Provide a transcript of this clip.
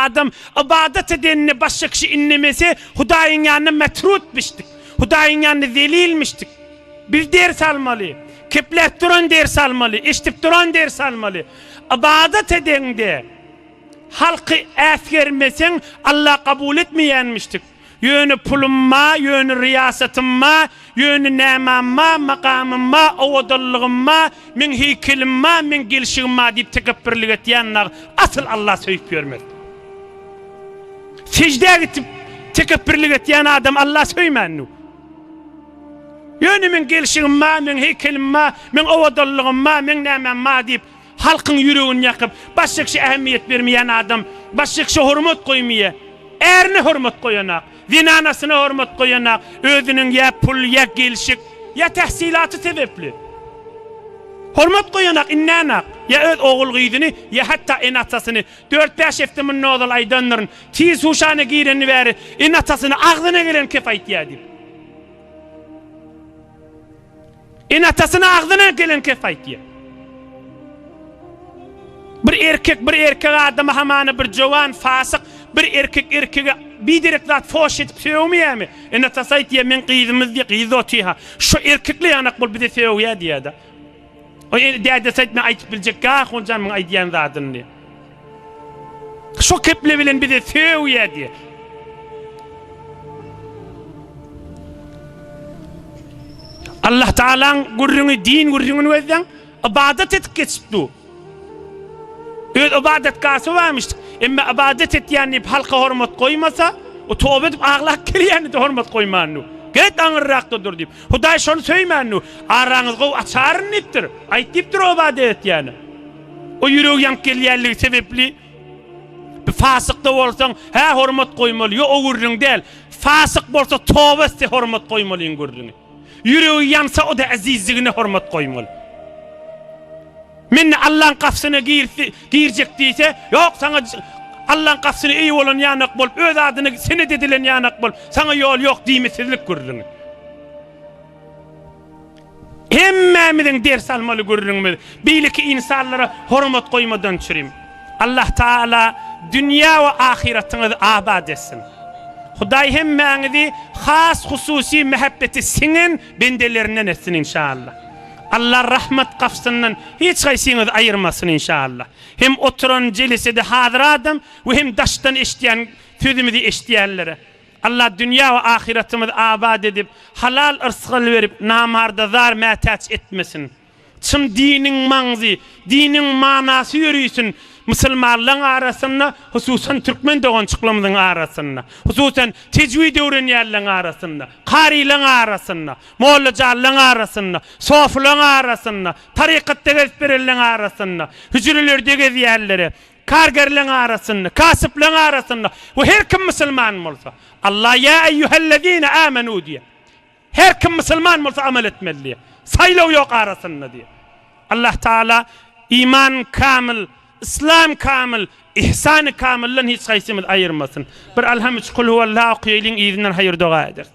adam ybadat edenine başga kişi indemese, Hudaýyň ýanynda metrutmişdik. Hudaýyň ýanynda zelilmişdik. Biz ders almaly. Kepläp duran ders almaly, eşidip duran ders almaly. Ybadat edeňde halky äsgermeseň Allah kabul etmeýänmişdik. Ýöne pulum ba, ýöne ryýasatym ba, ýöne nämam ba, makamym ba, owadanlygym ba, meň heýkelim ba, meň gelşigim ba diýip tekepbirlik etýän dagy asyl Allah söýüp ýörmez. Seždä gitip tekepbirlik etýän adam Allah söýmändir. Ýöne meň gelşigim ba, meň heýkelim ba, meň owadanlygym ba, meň nämem ba diýip Halkyň ýüregini ýakyp, başga kişä ähmiýet bermeýän adam, başga kişä hormat goýmaýar. Ärine hormat goýanak, zenanasyna hormat goýanak, özüniň ýa pul, ýa gelşik, ýa tähsilaty sebäpli. Hormat goýanak, indänak, ýa öz ogul-gyzyny, ýa hatda ene-atasyny. Dört-bäş hepde mundan ozal aýdandyryn, tiz huşana gireni bäri ene-atasyna agzyna gelen kep aýtýar diýip. Ene-atasyna agzyna gelen kes aýtýar. Bir erkek bir erkek adama hamana bir jowan fasyk bir erkek erkege biderek zat foş edip sögmeýärmi? Ene-atasy aýtýar meň gyzymyz diýýär, gyz otyha. Şo erkekli ýanak bolup bize sögýär diýýär-de. O dädesi aýtma aýtyp biljek Gahunjan muň aýdýan zadyny diýýär. Şo keple bilen bize sögýär diýýär. Allah Taalaň gürrüňi din gürrüňini gözläň, ybadat edip geçip dur. Öz ybadatgasy barmyş. Emma ybadat etýän diýip halka hormat goýmasa, o toba edip aglap gelýäni-de hormat goýman dur. Get aňyrrakda dur diýip. Hudaý şony söýmän dur. Araňyzy gowy açaryn diýipdir. Aýt diýipdir o ybadat etýäne. O ýüregi ýanyp gelýänligi sebepli bir fasykda bolsaň, hä hormat goýmaly, ýok o gürrüň däl. Fasyk bolsa toba etse hormat goýmalyň gürrüňi. Ýüregi ýansa o-da ezizligine hormat goýmaly. Mende Allaň gapysyna girse, girjek diýse, ýok saňa Allaň gapysyna eýe bolan ýanak bolup, öz adyna senet edilen ýanak bolup, saňa ýol ýok diýmesizlik gürrüňi. Hemmämiziň ders almaly gürrüňimiz, beýleki ynsanlara hormat goýmadan çürim. Allah Taala dünýä we ahyratyňyzy abat etsin. Hudaý hemmäňizi has hususy mähebbeti siňen bendelerinden etsin inşallah. Allah rahmat gapysyndan hiç haýsyňyzy aýyrmasyn inşallah. Hem oturan jelesede hazyr adam we hem daşdan eşidýän sözümizi eşidýänlere. Allah dünýä we ahyratymyzy abat edip, halal yrsgal berip, namarda zar mätäç etmesin. Çyn diniň maňzy, diniň manasy ýörisin musulmanlaň arasynda, hususan türkmen dogançyklarymyzyň arasynda, hususan tejwid öwrenýänleň arasynda, karylaň arasynda, mollajanlaň arasynda, sofulaň arasynda, tarykatda gezip berenleň arasynda, hüjrelerde gezýänlere, Kargerleň arasynda, kasyplaň arasynda we her kim musulman bolsa, Allah ýa eýýuhellezine amenu diýýär. Her kim musulman bolsa amal etmeli diýýär. Saýlaw ýok arasynda diýýär. Allah Taala iman kamyl, yslam kamyl, ihsany kamyldan hiç haýsymyzy aýyrmasyn. Bir Alham üç Kul huwallah okaýalyň yzyndan haýyr doga ederis.